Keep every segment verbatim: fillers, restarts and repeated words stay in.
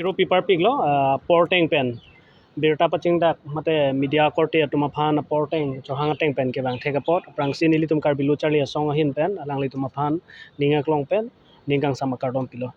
Choro paparpiklo, ah, porteng pen birta pachingdak mate media korte atum aphan porteng chohang ateng pen kevang thek apot aphrangsi nelitum Karbi Lo Charli Asong ahin pen alanglitum aphan ning aklong pen ning kangsam akardom pilo.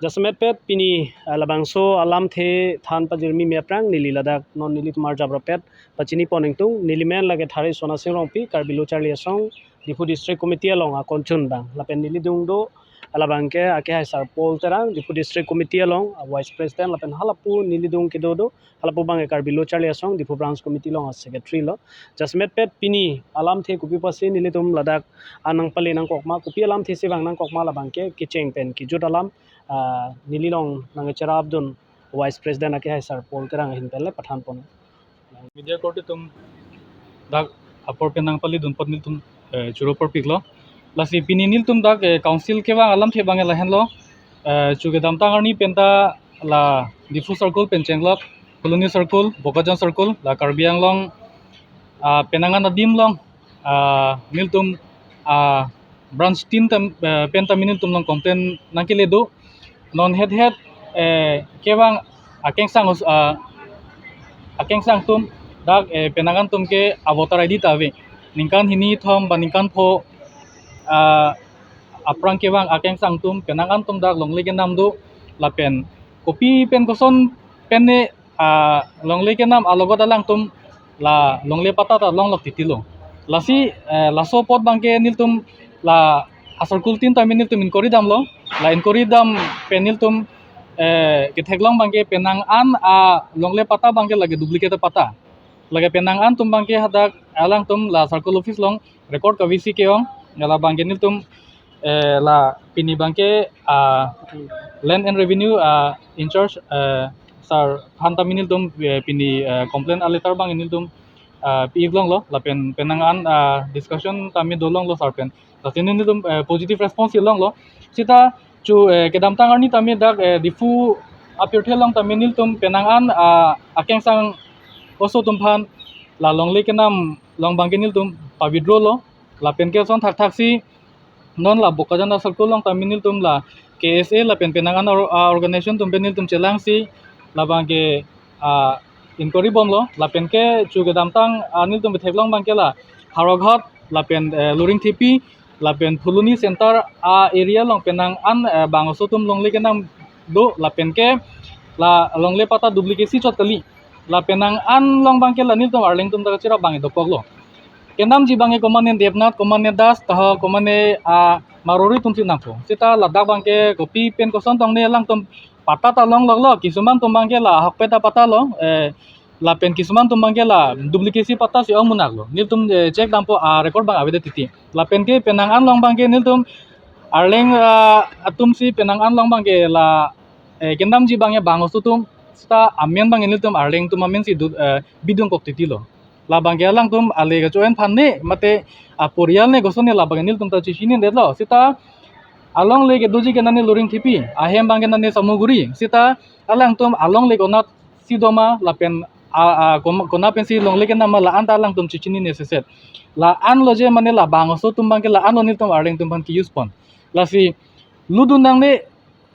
Jasemet pet pini, ah, labangso alamthe than pajirmi me aphrang neli ladak non nelitum arjap rapet pachini pon ingtung. Neli men lake Thare Sona Sing Rongpi, Karbi Lo Charli Asong, Diphu District Committee along akonchun bang. Lapen neli dung do, labangke akehai Sar Paul Terang, Diphu District Committee along, ah, Vice President, lapen halapu neli dung kedo do, halapu bang Karbi Lo Charli Asong, Diphu Branch Committee along, ah, Secretary lo. Jasemet pet pini alamthe kopi pusi nelitum ladak anang pale nangkokma, kopi alamthe si vang nangkokma labangke kecheng pen kejut alam, ah, neli along nangcherap dun Vice President akehai Sar Paul Terang ahin pen le pathan pon. Media korte atum dak apor pen nangpali dun apot nelitum, eh, choro paparpiklo. Lasi pini nelitum dak, eh, council kevang alamthe bang lahenlo. Eh, chu kedamtang arni penta la Diphu Circle pen chenglok, Phuloni Circle, Bokajan Circle, la Karbi Anglong, ah, penang an adim along, ah, nelitum, ah, branch tin tam, eh, pen tame nelitum along complain nangkele do. Non het het, eh, kevang akengsang us-, ah, akengsang atum dak, eh, penang an atum ke avoter I D ta ave. Ningkan hini thom ba ningkan pho, ah, aphrang kevang akengsang atum penang an atum dak longle kenam do lapen kopi pen koson pen ne, ah, longle kenam alogot alangtum la longle patta ta longlok titilo. Lasi, eh, laso apot bangke nelitum la a-circle tin tame nelitum inquiry damlo, la inquiry dam pen nelitum, eh, ketheklong bangke penang an alongle patta bangke lake duplicate patta. Lake penang an atum bangke hadak alangtum la circle office along record kavisi ke-ong, la bangke nelitum, eh, la pini bangke, ah, Land and Revenue, ah, in-charge, eh, sir aphan tame nelitum, eh, pini, eh, complain aletter bang nelitum, ah, pi-ik longlo, lapen penang an, ah, discussion tame dolonglo sir pen. Lasi nelitum, eh, positive response longlo. Seta chu, eh, kedamtang arni tame dak, eh, Diphu apirthe along tame nelitum penang an, ah, akengsang oso atum aphan la longle kenam along bangke nelitum pa-withdraw lo. Lapen ke ason thakthak si non la Bokajan a-circle along tame nelitum la K S A lapen penang an or-, ah, organization atum pen nelitum chelangsi labangke, ah, inquiry bomlo. Lapen ke chu kedamtang, ah, nelitum ketheklong bangke la Howraghat lapen, eh, Luringthepi lapen Phuloni center a-area along penang an, eh, bang oso atum longle kenam do lapen ke la longle patta duplicacy chot kali. La penang an along bangke la nelitum arleng atum ta kacherap bang dokoklo. Kenamji bangke komane Debnath, komane Das taho, komane, ah, Marori atum si nangpo. Seta ladak bangke kopi pen koson tong ne alangtum patta ta longloklo, kisuman atum bangke la ahokpet apatta lo, eh, lapen kisuman atum bangke la duplicacy patta si ong munak lo. Nelitum, eh, check dampo, ah, record bang avedet titi. Lapen ke penang an along bangke nelitum arleng, ah, atum si penang an along bangke la, eh, kenamji bangke bang oso atum seta amen bangke nelitum arleng atum amen si du-, eh, bidung kok titilo. La bangke alangtum ale kecho-en aphan ne mate aporial ne koson ne la bangke nelitum ta chechinidetlo. Seta alongle kedoji ke nane Luringthepi, ahem bangke nane Samuguri. Seta alangtum alongle konat si doma lapen a, a, kom-, konat pensi longle kenam ma la-an ta alangtum chechinine seset. La-an lo je mane la bang oso atum bangke la-an lo nelitum arleng atum aphan ke-use pon. Lasi ludun nangne,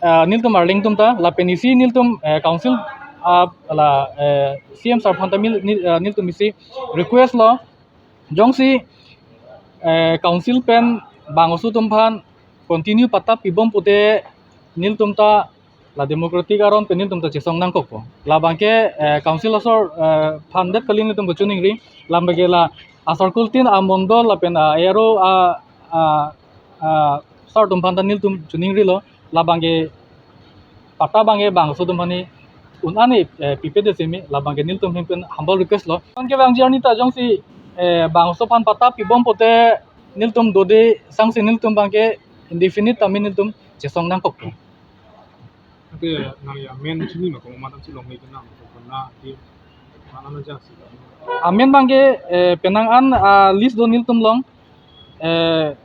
ah, nelitum arleng atum ta lapen isi nelitum, eh, council, ah, la, eh, C M sir aphan ta nel-, nel-, ah, nelitum isi request lo. Jongsi, eh, council pen bang oso atum aphan continue patta pibom pute nelitum ta la democratic aron pen nelitum ta chesong nangkokpo. La bangke, eh, council asor, eh, aphan det kali nelitum kachiningri, la bangke la a-circle tin, amondol lapen a-area, a, a, a, sir atum aphan ta nelitum chiningrilo, la bangke patta bangke bang oso atum aphan un-an, eh, pipedet seme, la bangke nelitum ahin pen humble request lo. Bangke bang journey ta jongsi, eh, bang oso aphan patta pibom pute nelitum dode sangsi nelitum bangke indefinite tame nelitum chesong nangkokpo. Ante nang ya amen chini ma komat si longle kenam, kona di mana na jasi. Amen bangke, eh, penang an, ah, list do nelitum along, eh,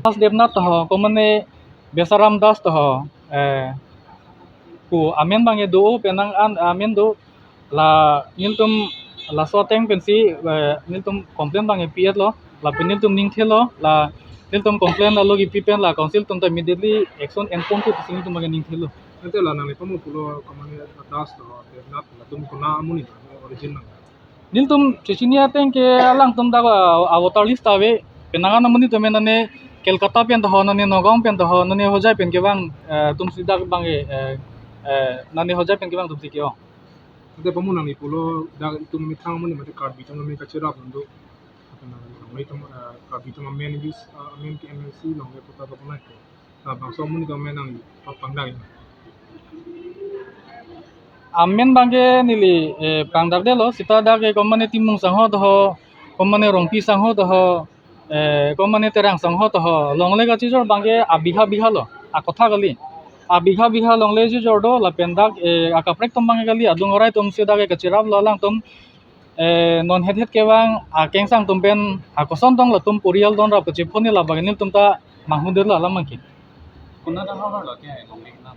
Das Debnath taho, komane Besaram Das taho, eh, pu amen bangke do, penang an amen do, la nelitum laso ateng pensi, eh, nelitum complain bangke pi-etlo, lapen nelitum ningthelo, la Nelitum complain lalo kipi pen la council atum ta immediately action enpon ke pusi nelitum abang ningthelo. Ante la nangli pamu pulo komane Das to Devnath latum kona amonit origin nang. Nelitum chechini ateng ke alangtum dak a, a voter list ave, penang an amonit atum nane Kolkata pen to ho, nane Nagaon pen to ho, nane Hojai pen kevang, eh, atumsi dak abang ke, eh, eh, nane Hojai pen kevang atumsi ke-ong. Ante pamu nangli pulo dak itum methang amonit mate Karbi atum me kacherap nang do. Apa nang nangli atum, eh, Karbi atum amen bis, eh, amen ke M L C along ke puta to punai ko. Labangso amonit atum nangli pangdak. Amen abang ke neli, eh, pangdakdetlo, seta dak ke komane Timung sangho to ho, komane Rongpi sangho to ho, eh, komane Terang sangho to ho, longle kachijor abang ke abigha bigha lo, akotha kali. Abigha bigha longle chijor do, lapen dak, eh, akaprek atum abang ke kali, adung arai atumsi dak ke kacheraplo alangtum, eh, non het het kevang akengsang atum pen akoson tong latum porial don rap kachephone labang ke nelitum ta manghudetlo alam abang ke. Kona dak havar lo ke ai longle kenam?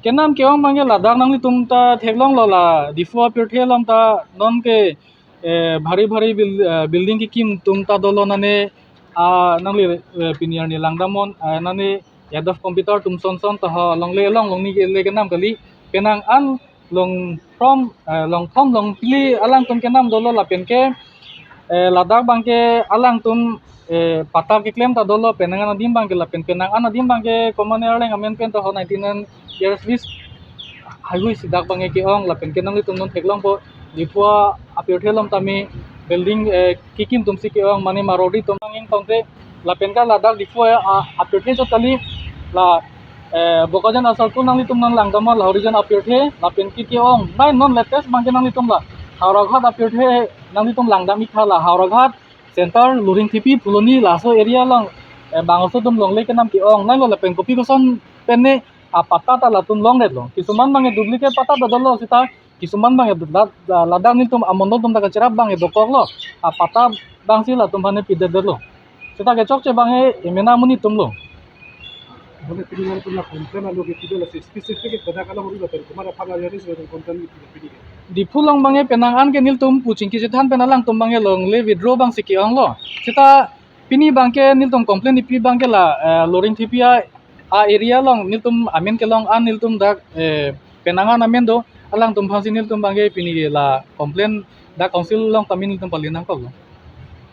Kenam ke-ong abang ke ladak nanglitum ta theklonglo la Diphu apirthe along ta non ke, eh, bhari bhari buil-, eh, building kekim atum ta dolo nane, ah, nangli, eh, pini arni langdamnon, ah, nane head of computer atum son son to ho, longle along longni kele kenam kali, penang an longthom, eh, longthom longphli alangtum kenam dolo lapen ke, eh, ladak abang ke alangtum, eh, patta keklem ta dolo penang an adim abang ke lapen penang an adim abang ke komane Arleng amen pen to ho ninety-nine years lease haihui si dak abang ke ke-ong lapen ke nanglitum non theklongpo Diphu apirthe along tame building, eh, kekim atumsi ke-ong mane marodi atum angin tongte lapen ke ladak Diphu, eh, a, apirthe chot kali la, eh, Bokajan asar tu nanglitum non langdamnon la Horijan apirthe lapen ke ke-ong. Nai non latest abang ke nanglitum la Howraghat apirthe nanglitum langdam ik tha la Howraghat center Loringthepi Phuloni laso area along, eh, bangso atum longle kenam ke-ong. Nai lo lapen kopi koson pen ne apatta ta latum longdetlo. Kisuman abang ke duplicate patta ta dolo seta kisuman abang ke la-, la-, ladak nelitum amondol atum ta kacherap abang ke dokoklo. Apatta abangsi latum aphan ne pidetdetlo. Seta kechokche abang ke emena amonit atumlo. Bole pini nangtum la complain alo ke kedo lasi specific ke dak along uri lapen komat aphan ari ari si complain kedo pini ke. Diphu along abang ke penang an ke nelitum pu chingki chethan pen alangtum abang ke longle withdraw abangsi ke-onglo. Seta pini abang ke nelitum complain ipi abang ke la, eh, Loringthepi a, a area along nelitum amen kelong an nelitum dak, eh, penang an amen do alangtum aphansi nelitum abang ke pini ke la complain dak council along tame nelitum pali nangkoklo.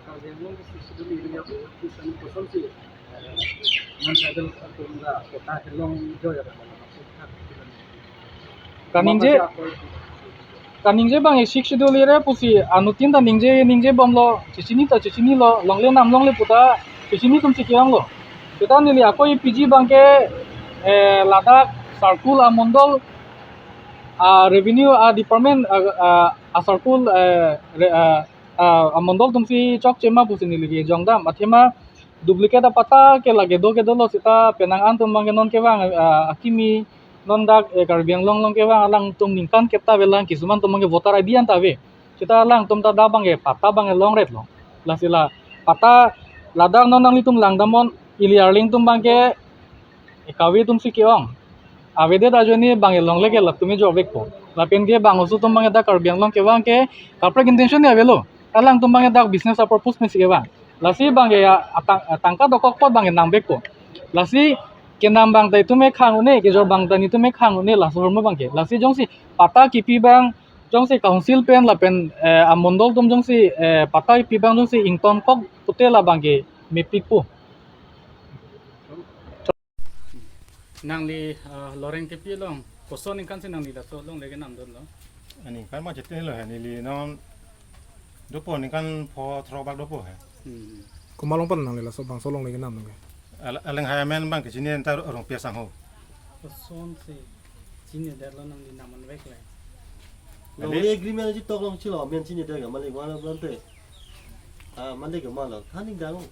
Karbi Anglong ke sixth schedule area ko, isan kosonsi, eh, non tribal atum la kota kelong jo ya. Kaningje, kaningje abang sixth schedule area pusi anuttin ta ningje, ningje bomlo, chechini ta chechinilo, longle nam longle puta chechini atumsi ke-onglo. Seta neli ako ipiji abang ke, eh, ladak circle amondol, ah, revenue, ah, department, ah, ah, ah, circle, eh, re-, ah, ah, amondol atumsi chokche ma pusi neli ke jongdam. Athema duplicate apatta ke lake do ke dolo seta penang an atum abang ke non kevang, ah, akimi non dak, eh, Karbi Anglong along kevang alangtum ningkan kep ta avelang, kisuman atum abang ke voter I D an ta ave. Seta alangtum ta dak abang ke patta abang ke longretlo. Lasi la patta ladak non nanglitum langdamnon ili arleng atum abang ke, eh, kave atumsi ke-ong. Avedet ajoine abang ke longle ke latum ejor vekpo. Lapen ke bangso atum abang ke dak Karbi Anglong kevang ke kaprek intention ne avelo. Alangtum abang ke dak business a-purpose pensi kevang. Lasi abang ke ya atang-, tangka dokok apot abang ke nang vekpo. Lasi kenam abang ta itum ekhang un-e, kejor abang ta netum ekhang un-e, laso ahormu abang ke. Lasi jongsi patta kipi abang, jongsi council pen lapen, eh, amondol atum jongsi, eh, patta kipi abang jongsi ingtonkok pute la abang ke mepikpo. Nangli, eh, Loringthepi along koson ningkan si nangli laso along lake namdunlo? Aningkan ma chetin lo he, neli non dopo ningkan pho throk bak dopo he. Hmm. Komat along pen nangli laso bangso along lake namdun ke? Al-, alang hai amen abang ke chini anta Rongpi asangho. Kosonsi chinidetlo nangli nam an vek le? Kali. Longle agreement ji tok long chilo, amen chinidet ke malik wala blante. Ah, malik ke malo. Thaning dang.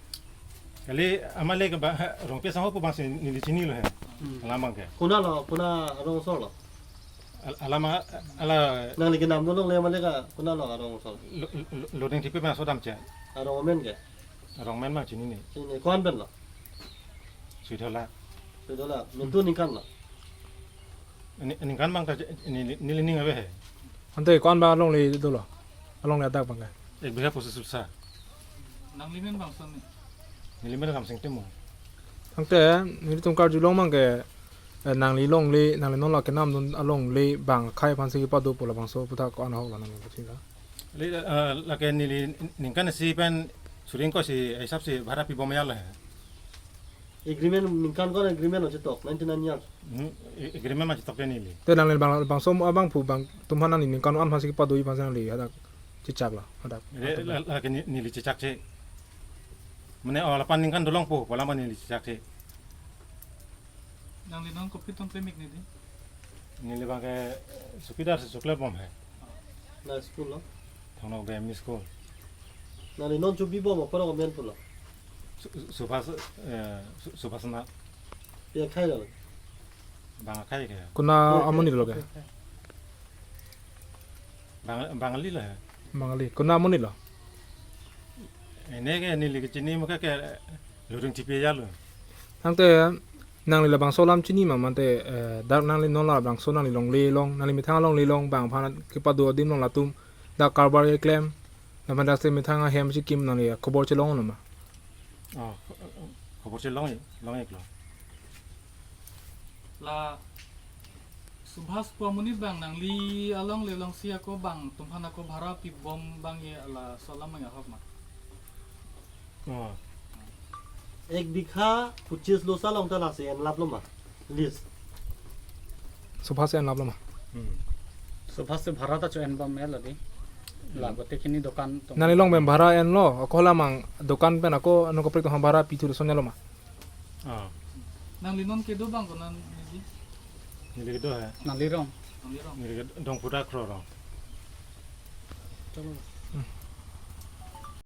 Kali amalik ke ba, Rongpi asangho pu abangsi neli chinilo he. Hmm. Alam abang ke. Konatlo, kona arong asor lo? Al-, alama, ala. Nangli kenamdun longle malik ke konatlo arong asor? Lo-, lo-, Loringthepi abang aso damche. Arong amen ke? Arong amen abang chinine. Chinine, ko-an pen lo? Suidhola. Suidhola. Nelitum ningkan lo? Ni-, ningkan abang ta je-, ni-, ni-, neli ning ave he. Ante ko-an abang alongle dolo? Alongle adak abang ke? Ek bigha pochis rusa. Nangli men bangso ne? Neli men Ramsing Timung. Tangte, nelitum karjulong abang ke, eh, nangli longle, nangli non la kenamdun alongle, bang akhei aphansi kepado pu labangso aputhak ko-an ahok lo nangli pusi la. Le, eh, lake neli ningkan isi pen suring ko si, eh, hisap si bhara pibom ya lo he. Agreement ningkan ko agreement lo chetok, ninety-nine years. Hmm, a-, agreement ma chetok de neli. Te nangli bang, bangso mo abang pu bang atum aphan nangli ningkan an aphansi kepadoji aphansi nangli hadak chechak lo, hadak. Le, la, lake ne-, neli chechak che. Mane, oh, lapen ningkan dolong po, pu alam aphan neli chechak che. Nangli non kopi tong klemik neli? Neli abang ke, eh, chowkidar si chokle bom he. La school lo? Thongnokbe M E School. Nangli non chobi bom apor ko men pulo? Su-, su-, Subhas, eh, su-, Subhas na. Pi akhei lo? Bang akhei ke. Konat amonit lo ke? Bang-, Bangali lo he. Bangali. Konat amonit lo? Ene ke neli kechini mo ke, ke luring chipi ya lo. Tangte nangli labangso alam chini ma mante, eh, dak nangli non labangso nangli longle along, nangli methang alongle along, bang aphan kepado adim along latum, dak karbar keklem, lapen dak si methang ahem chikim nangli khobor chelong lo ma? Oh, khobor chelong, long ik lo. La Subhas pu amonit abang nangli alongle alongsi ako bang atum aphan ako bhara pibom abang ke laso alam abang ahok ma? Oh. Ek bigha pachis lakh sa along ta lasi enlap lo ma? Lease. Subhas si enlap lo ma? Hmm. Subhas si bhara ta cho-en bom e lo di. La gote kini dokan tong. Nangli along pen bhara enlo, ako hala abang dokan pen ako nangkaprek atum aphan bhara pithu lason ya lo ma? Ah. Nangli non kedo abang konat neli? Neli kedo he. Nangli rong? Nangli rong. Neli kedo Dongpura Kro rong. Chalo. Hmm.